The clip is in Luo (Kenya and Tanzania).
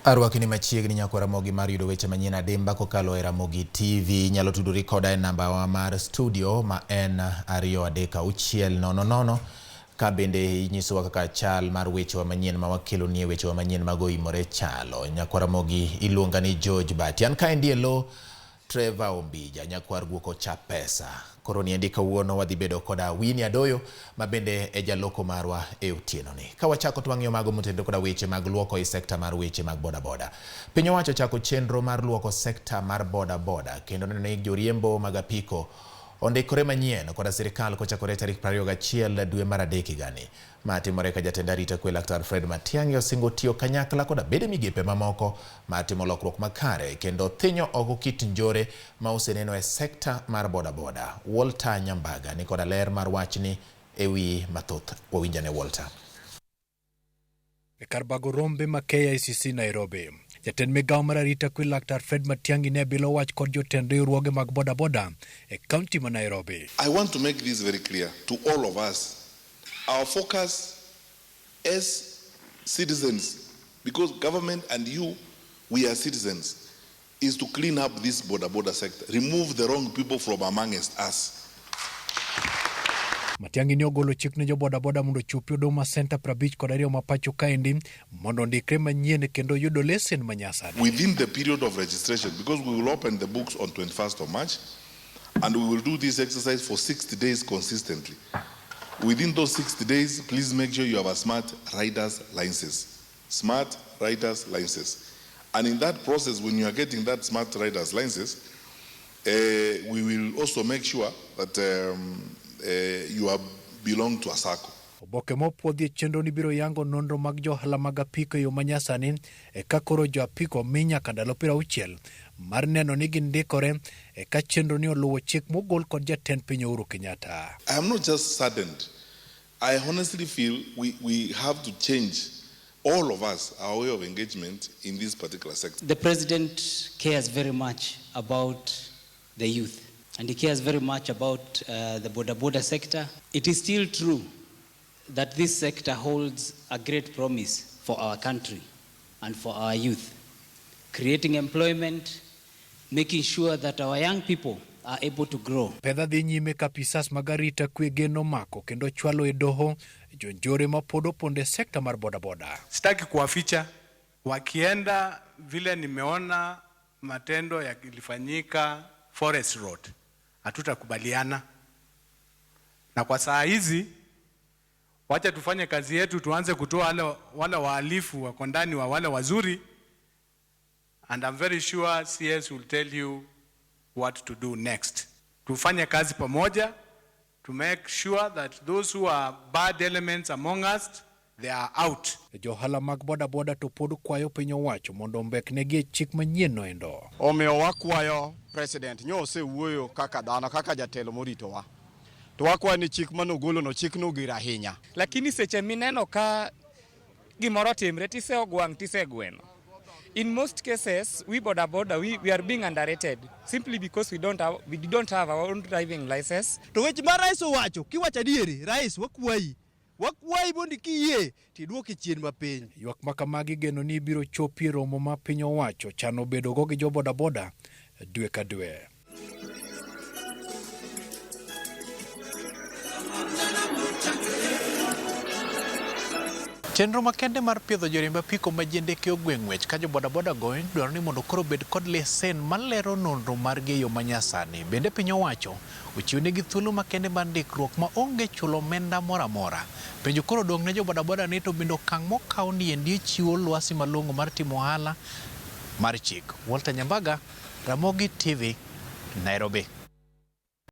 Arwakni machiegni nyakwa Ramogi mar yudo weche manyien adimba kokalo e Ramogi TV. Inyalo tudori koda e namba wa mar studio ma en 236 00 ka bende inyisowa kaka chal mar wechewa manyien ma wakelonie wechewa manyien mago oimore chalo. Nyakwa Ramogi iluonga ni George Bati. An kaendi e lo Trevor Ombija, nyakwar guok ocha pesa. Koro niendi kawuono wadhi bedo koda Winnie Adoyo ma bende e jaloko marwa e otieno ni. Ka wachako to wang'iyo mago motenore koda weche mag luoko e sekta mar weche mag bodaboda. Piny owacho ochako chenro mar luoko sekta mar bodaboda kendo neno ni joriembo mag apiko ondikore manyien koda sirikal kochakore tarik 21 dwe mar adek higani. Ma timore ka jatend arita kwe Laktar Fred Matiang'i osingo tiyo kanyakla koda bede migepe mamoko mar timo lokruok makare kendo thinyo oko kit njore ma oseneno e sekta mar bodaboda. Walter Nyambaga ni koda ler mar wachni e wi mathoth. Wawinjane Walter. E kar bago rombe ma KICC Nairobi. Jatend migawo mar arita kwe Laktar Fred Matiang'i ne bilo wach kod jotend riwruoge mag bodaboda e kaunti ma Nairobi. I want to make this very clear to all of us. Our focus as citizens, because government and you, we are citizens, is to clean up this boda boda sector, remove the wrong people from amongst us. Matiang'i ne ogolo chik ne jobodaboda mondo ochopi Huduma Center 52 ma pacho kaendi mondo ondikre manyien kendo yudo lesen ma nyasani. Within the period of registration, because we will open the books on 21st of March, and we will do this exercise for 60 days consistently. Within those 60 days, please make sure you have a smart rider's license. Smart rider's license. And in that process, when you are getting that smart rider's license, we will also make sure that you are belong to a SACCO. Oboke mopuodhi e chenro ni biro yango nonro mag johala mag apiko e yo manyasani eka koro jo apiko mi nyaka ndalo 60 mar neno ni gindikore eka chenro ni oluwo chik mogol kod jatend piny Uhuru Kenyatta. I am not just saddened. I honestly feel we have to change, all of us, our way of engagement in this particular sector. The president cares very much about the youth, and he cares very much about the boda boda sector. It is still true that this sector holds a great promise for our country and for our youth, creating employment, making sure that our young people are able to grow. Pedha dhi nyime ka apisas mag arita kwe geno mako kendo chwalo e doho jonjore ma pod opondo e sekta mar bodaboda. Sitaki kuwaficha, wakienda vile nimeona matendo yalifanyika Forest Road, hatutakubaliana. Na kwa saa hizi wacha tufanye kazi yetu, tuanze kutoa wale wahalifu wako ndani wa wale wazuri, and I'm very sure CS will tell you what to do next. Tufanye kazi pamoja to make sure that those who are bad elements among us, they are out. Johala mag bodaboda to pod kwayo piny owacho mondo ombeknegi e chik manyien no endo. Omiyo wakwayo president nyo osewuoyo kaka dhano, kaka jatelo moritowa. To wakwayo ni chik manogolo no, chikno ger ahinya. Lakini seche mineno ka gimoro timre tisegwang' tisegweno. In most cases, we boda boda, we are being underrated simply because we don't have our own driving license. To weche ma rais owacho, kiwacho adieri, rais wakwayi. Wakwayi mondo kiyie tiduoke chien mapiny. Ywak ma kamagi geno ni biro chopi e romo ma piny owacho chano bedogo gi jo bodaboda dwe ka dwe. Chenro makende mar piedho joriemb apiko ma jendeke ogwe ng'wech ka jo bodaboda go dwaro ni mondo koro obed kod lesen malero nonro margi e yo manyasani. Bende piny owacho ochiwnegi thuolo makende mar ndikruok ma onge chulo omenda moro amora. Penjo koro odong' ne jo bodaboda ni to bende okang' mokaw ni endi chiwo lwasi malong'o mar timo ohala mar chik. Walter Nyambaga, Ramogi TV, Nairobi.